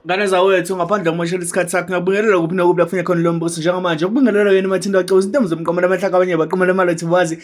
Ngane zawethu ngaphandle kokumoshela isikhathi sakho ngiyakubingelela kuphi nokuphi lapho khona lo mbuso njengamanje ukubingelela yena umathinta wacebo izintombi zomqomela amahlaka abanye baqomela imali ethi wazi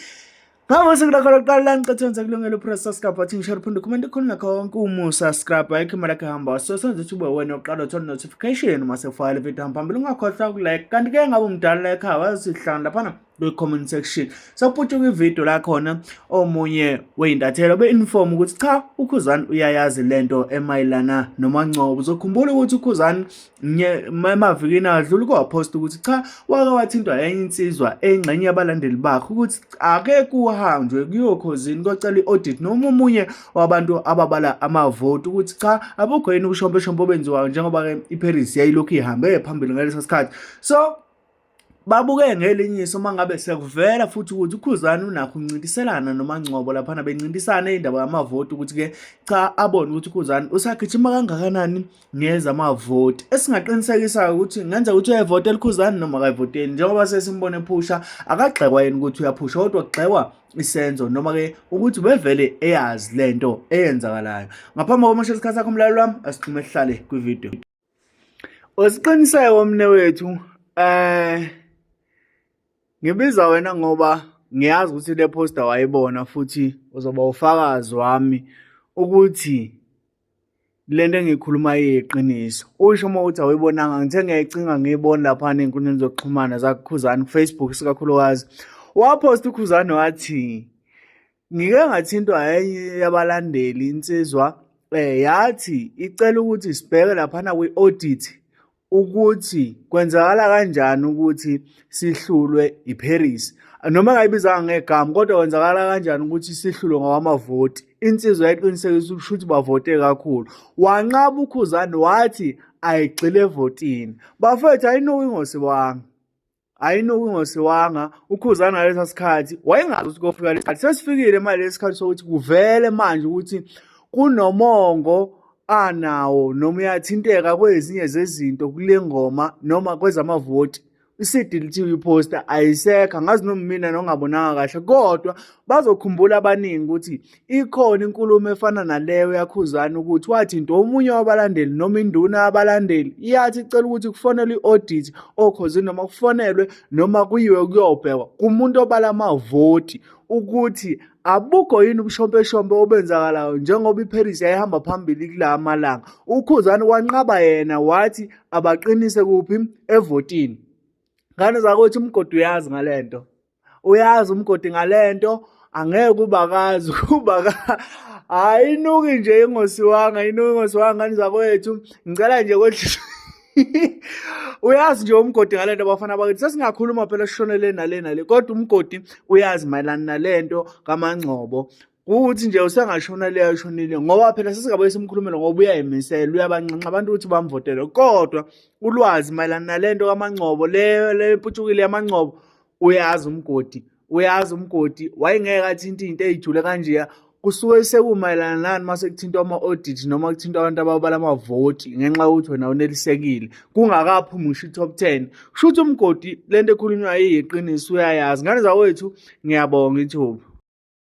ngabe usuku lakho lokuqala la ngicela wenza kulungelo press subscribe button share phinde comment khona nakho wonke uma usubscribe ayikho imali yakho ehamba so senze ukuthi ube wena oqala uthola notification uma sefile video hamba phambili ungakhohlwa ukulike kanti ke ngabe umdala la ekhaya wazihlangana laphana kwi-comment section sekuputshuka ividiyo la khona omunye wey'ntathelo be-inform ukuthi cha uKhuzani uyayazi lento emayelana noMangcobo. Uzokhumbula ukuthi uKhuzani emavikini adlule kwaphosta ukuthi cha wake wathintwa enye insizwa engxenye yabalandeli bakhe ukuthi ake kuhanjwe kuyokhozini kocela i-audit noma omunye wabantu ababala amavoti ukuthi cha abukho yini ubushompeshompe obenziwayo njengoba-ke iParis yayilokhu ihambe phambili ngaleso sikhathi. So babuke ngelinye iso uma ngabe sekuvela futhi ukuthi uKhuzani unakho ukuncintiselana noMangcobo laphana bencintisana indaba yamavoti ukuthi-ke cha abone ukuthi uKhuzani usagijima kangakanani ngezamavoti. Esingaqinisekisa ukuthi kungenzeka ukuthi uyayivotela uKhuzani noma akayivoteli njengoba sesimbona ephusha akagxekwa yena ukuthi uyaphusha kodwa kugxekwa isenzo noma-ke ukuthi ubevele eyazi lento eyenzakalayo. Ngaphambi kokumosha isikhathi sakho mlaleli wami asixhume sihlale kwividiyo. Usiqiniseko mnewethu ngibiza wena ngoba ngiyazi ukuthi le poster wayibona futhi uzoba ufakazi wami ukuthi lento engiyikhuluma iyiqiniso. Usho uma uthi awuyibonanga ngithe ngiyayicinga ngiyibona laphana ey'nkundleni zokuxhumana zakuKhuzani ku-Facebook isikakhulukazi. Waphosta uKhuzani wathi Ngike ngathintwa enye yabalandeli insizwa yathi icela ukuthi sibheke laphana kwi-audit ukuthi kwenzakala kanjani ukuthi sihlulwe iParis. Noma engayibizanga ngegama kodwa kwenzakala kanjani ukuthi sihlulwe ngawamavoti. Insizwa yayiqinisekisa ukuthi shuthi bavote kakhulu. Wanqaba uKhuzani wathi ayigxile evotini. Bafethu ayinuki ngosiwanga. Ayinuki ngosiwanga uKhuzani ngalesa sikhathi wayengazi ukuthi kofika lesikhathi sesifikile manje lesikhathi sokuthi kuvele manje ukuthi kunomongo anawo noma uyathinteka kwezinye zezinto kule ngoma noma kwezamavoti isidi lithiwe iphosta ayisekho angazi noma mina nongabonanga kahle kodwa bazokhumbula abaningi ukuthi Ikhona inkulumo efana naleyo yaKhuzani ukuthi wathinta omunye wabalandeli noma induna yabalandeli yathi icela ukuthi kufonelwe i-audit oKhozini noma kufonelwe noma kuyiwe kuyobhekwa kumuntu obala amavoti ukuthi abukho yini ubushompeshompe obenzakalayo njengoba iParis yayihamba phambili kula malanga. UKhuzani wanqaba yena wathi abaqinise kuphi evotini. Ngane zakwethu umgodi uyazi ngalento. Uyazi umgodi ngalento angeke ubakazi kuba hayi inuki nje ingosiwanga inuki ingosiwanga ngane zakwethu ngicela nje kwehlisa uyazi nje umgodi ngalento bafana bakithi sesingakhuluma phela sishonele nale nale kodwa umgodi uyazi mayelana nalento kaMangcobo Kuthi nje usengashona le ashonile ngoba phela sesingabuye simkhulumele ngoba uyayimisela uyabanxenxa abantu ukuthi bamvotele kodwa ulwazi mayelana nalento kaMangcobo le leputshukile yaMangcobo uyazi umgodi uyazi umgodi wayengeke athinte into eyijule kanjeya kusuke sekumayelana nani mase kuthintwa ama-audit noma kuthintwa abantu ababala amavoti ngenxa yokuthi wena unelisekile kungakaphumi ngisho i-top 10 kusho ukuthi umgodi lento ekhulunywayo iyiqiniso uyayazi ngane zawethu ngiyabonga ithuba.